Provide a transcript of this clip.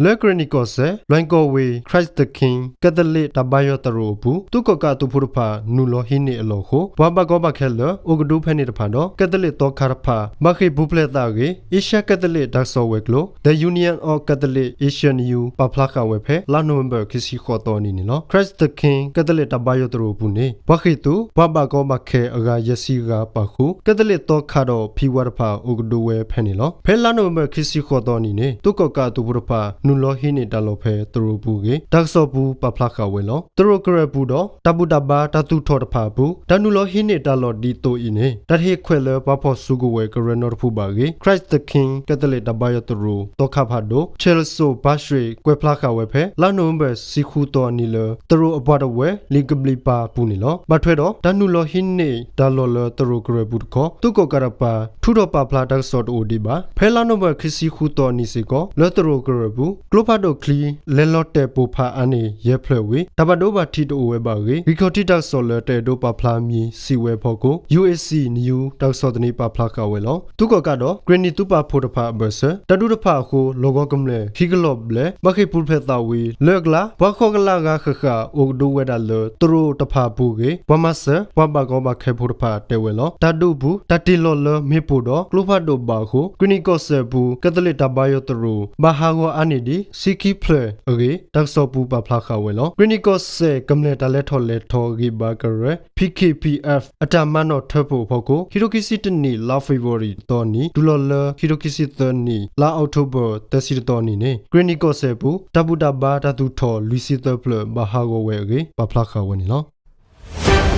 လၢကရ့ၣ်နံၣ်ကီၢ်စဲၣ် လွဲၢ်ကီၢ်ဝ့ၢ် Christ the King ကဲသလံးတၢ်ဘါယွၤသရိာ်အပူၤ သုးကီၣ်ကးအသုးဖိတဖၣ် နုာ်လီၤဟံးန့ၢ်အလီၢ်အဃိ ပှၤဘၣ်ကီဘၣ်ခဲလၢ အိၣ်ကဒုဖဲန့ၣ်တဖၣ်ဒီး ကဲသလံးသီခါတဖၣ် ဘၣ်ဃ့ၢ်ပူၤဖျဲးသးအဂ့ၢ် အ့ရှါကဲသလံးတၢ်ကစီၣ်ဝဲၤကျိၤ The Union of Catholic Asia News ပာ်ဖျါဃာ်ဝဲဖဲ လါနိၣ်ဝ့ဘၢၣ် ခံဆံဃိးသီအနံၤန့ၣ်လီၤ. Christ the King ကဲသလံးတၢ်ဘါယွၤသရိာ်အပူၤန့ၣ် ပှၤဃ့ၢ်သုး ပှၤဘၣ်ကီဘၣ်ခဲအဂၤယဲၢ်ဆံဂၤပာ်ဃုာ် ကဲသလံးသီခါဒီးဖံဝါတဖၣ် အိၣ်ကဒုဝဲဖဲန့ၣ်လီၤ. ဖဲလါနိၣ်ဝ့ဘၢၣ် ခံဆံဃိးသီအနံၤန့ၣ် သုးကီၣ်ကးအသုးဖိတဖၣ် နုာ်လီၤဟံးန့ၢ်တၢ်လီၢ်ဖဲသရိာ်အပူၤအဂ့ၢ် တၢ်ကစီၣ်ပူၤပာ်ဖျါဃာ်ဝဲလီၤ. သရိာ်ကရၢၢ်ပူၤဒီး တၢ်ဘူၣ်တၢ်ဘါတၢ်သူၣ်ထီၣ်တဖၣ်အပူၤ တၢ်နုာ်လီၤဟံးန့ၢ်တၢ်လီၢ်ဒ်သိးအံၤန့ၣ် တၢ်တဟ့ၣ်ခွဲးလၢပှၤဖီၣ်စုကဝဲၤကရၢနီတဖုဘၣ်အဂ့ၢ် Christ the King ကဲသလံးတၢ်ဘါယွၤသရိာ် သီခါဖးဒိၣ် Celso Patrick ကွဲးဖျါဃာ်ဝဲဖဲ လါနိၣ်ဝ့ဘၢၣ် ဆံဃုသီအနံၤလၢ သရိာ်အပှၤတဝဲၢ် လံာ်ကဘျံးပၤအပူၤန့ၣ်လီၤ. ဘၣ်ထွဲဒီး တၢ်နုာ်လီၤဟံးန့ၢ်တၢ်လီၢ်လၢသရိာ်ကရၢၢ်ပူၤတခီ သုးကီၣ်ကးတကပၤ ထုးထီၣ်ပာ်ဖျါတၢ်ကစီၣ်တအိၣ်ဒံးဘၣ်. ဖဲလါနိၣ်ဝ့ဘၢၣ် ခံဆံဃုသီအနံၤစ့ၢ်ကီး လၢသရိာ်ကရၢၢ်ပူၤ ကျိဖးဒိၣ်ချံ လဲၤလီၤတဲာ်ပိၢ်ဖးအါန့ၢ် ယဲၢ်ဖျၢၣ်ဝံၤ တၢ်ဘၣ်ဒိဘၣ်ထံးတအိၣ်ဝဲဘၣ်အဂ့ၢ် ဂံၢ်ခီၣ်ထံးတၢ်ကစီၣ်လၢတအဲၣ်ဒိးပာ်ဖျါမံၤစံးဝဲအဖီခိၣ် ယူဢ့စံၣ် News တၢ်ကစီၣ်သန့ပာ်ဖျါဃာ်ဝဲလီၤ. သုးကီၣ်ကးဒီး ကရ့ၣ်နံၣ်သုးပာ်ဖှိၣ်တဖၣ်အဘၢၣ်စၢၤ တၢ်ဒုးတဖၣ်အဃိ လီၢ်ကဝီၤကမျၢၢ် ခံကလီၢ်ဘျဲၣ် ဘၣ်ဃ့ၢ်ပူၤဖျဲးသးဝံၤ လၢအကျါ ပှၤဃိးကလးဂၤဃၣ်ဃၣ် အိၣ်ကဒုဝဲဒၣ်လၢသရိာ်တဖၣ်အပူၤအဂ့ၢ် ပှၤမၤစၢၤ ပှၤဘၣ်ကီဘၣ်ခဲဖိတဖၣ်တဲဝဲလီၤ. တၢ်ဒုးအပူၤ တၢ်တ့ၢ်လီၤလၢမ့ၣ်ပိၢ်ဒီးကျိဖးဒိၣ်ဘၣ်အဃိ ကရ့ၣ်နံၣ်ကီၢ်စဲၣ်အပူၤ ကဲသလံးတၢ်ဘါယွၤသရိာ် ဘၣ်ဟးဂီၤအါန့ၢ်ဒံး ဆံခံဖျၢၣ်အဂ့ၢ် တၢ်ကစီၣ်ပူၤပာ်ဖျါဃာ်ဝဲလီၤ. ကရ့ၣ်နံၣ်ကီၢ်စဲၣ်ကမျၢၢ်တၢ်လဲၤထီၣ်လဲၤထီဂံၢ်ဘါကရၢ P K P F အတၢ်မၤနီၣ်ထၢဖှိၣ်အဖီခိၣ် ခံထိခံဆံတနံၣ် လါဖ့ၤဘြူၤအါရံၤသီအနံၤ တုၤလီၤလၢ ခံထိခံဆံသၢနံၣ် လါအီးကထိဘၢၣ် သၢဆံတသီအနံၤန့ၣ် ကရ့ၣ်နံၣ်ကီၢ်စဲၣ်အပူၤ တၢ်ဘူၣ်တၢ်ဘါတၢ်သူၣ်ထီၣ် လွံၢ်ဆံသၢဖျၢၣ် ဘၣ်ဟးဂီၤဝဲအဂ့ၢ် ပာ်ဖျါဃာ်ဝဲန့ၣ်လီၤ.